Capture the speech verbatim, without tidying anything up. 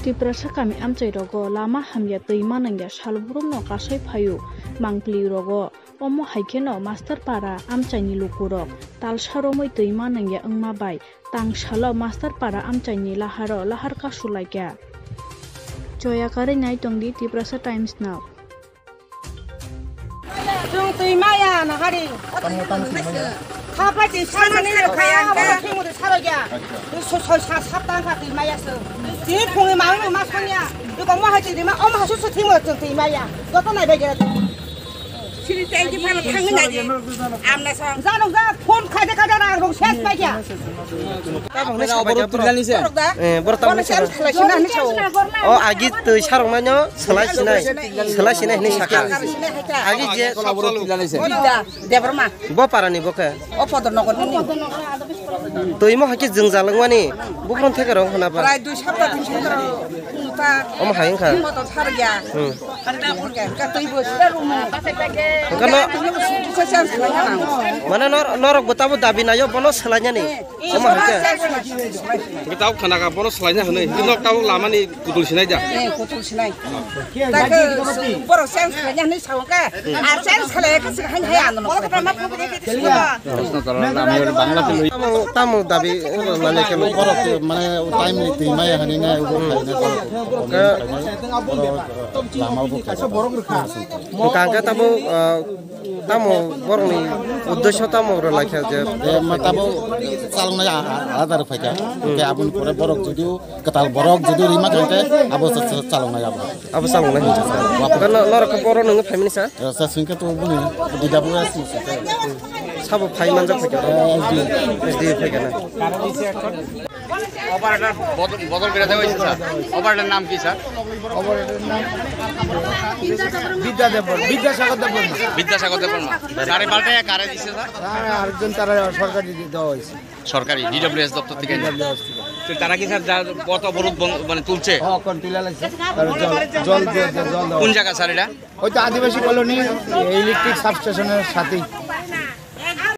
Tiprasa kami amchai rogo lama hamya twi manwngya salbrumno kasai phaio mangpli rogo. Omo hai kheno Master Para amchaini lukurok talsa romwi twi manwngya wngma bai tangsalo Master Para amchaini laharo lahar kasulaikha. Choya karwi nai tongdi Tiprasa Times no. Chwng twi maya na hari. Tamo, tamo twi maya. Kha pai twi sanani kha abo thwngmwdwi sarokya. Acha. Twi so soi sa sap tang kha twi maya se. Twi phungwi ma ma sanya. Twi ko ma hai twi ma om hasu su thwngmwdwi chwng twi maya. Joto nai bai gera. Sini tei ki phano thangwi nai di. Amna sa. Jano ga phone khai de khai de rang rong ses pai kya. Borok da? Eh, borok tamo borok ni sabo. O agi twi sarong manyo selai sinai. Selai sinai hinwi saka. Agi je Bidya Debbarma. Bo parani bo khe. O Podor Nogor ni. Twi mo hakhe jwng jalwng mani. Bukrun theke rong hona ba. Prai dui sapta tin sapta. Omo hai wngkha. Motor sarya. Hmm. Hwnkhe twi bo sira rumo. Hwnkhe no. Twi bo sisa chance lai na. Mane nor-, norok bo tabo dabi nayo bono selai nani. Omo hai khe. Hwnkhe tabuk khana kha bono swlaina hwnwi. Hwnkhe nok tabuk lamani kutul sinai da. Eh, kutul sinai. Takhe borok chance khaina hwnwi sao khe. Ar chance khalai khe swkang hai hai ano. Tamo, tamo dabi, mane khe borok mane time ni twi maya hwnwi nai ubo khaina borok. Borok lama ubo khaina. Hwnkhe tamo, ah, Tamo borokni uddesyo tamo rwlai kha je. Eh, ma tamo chaloknai a-, a-, alada rw phaikha. Hwnkhe aboni pore borok judiyo kwtal borok judiyo rima kha khe abo cha-, cha-, chaloknai abo. Abo chaloknai hinwi sa. Hwnkhe no-, norok khe borok nungwi phaimani sa? Eh, sa singkhe to boni D W S ni singkhe. Sabo phai manjak phaikha. Eh, S D. S D phaikha na. Operator বদল, বদল করে দেওয়া হয়েছে, sir. Operator নাম কি, sir? Operator নাম বিদ্যা দেববর্মা, বিদ্যাসাগর দেববর্মা। বিদ্যাসাগর দেববর্মা। তারে পাল্টে কারে দিছে, স্যার? তারা আরেকজন, তারা সরকারি দি-, দেওয়া হয়েছে। সরকারি, D W S দপ্তর থেকে। D W S থেকে। তো তারা কি, স্যার, যা-, পথ অবরোধ বন-, মানে তুলছে? হ্যাঁ, এখন তুলে লাগছে। তারা জল, জল দিয়ে, জল দেওয়া। কোন জায়গা, স্যার, এটা? ওই তো আদিবাসী কলোনি ইলেকট্রিক সাবস্টেশনের সাথেই।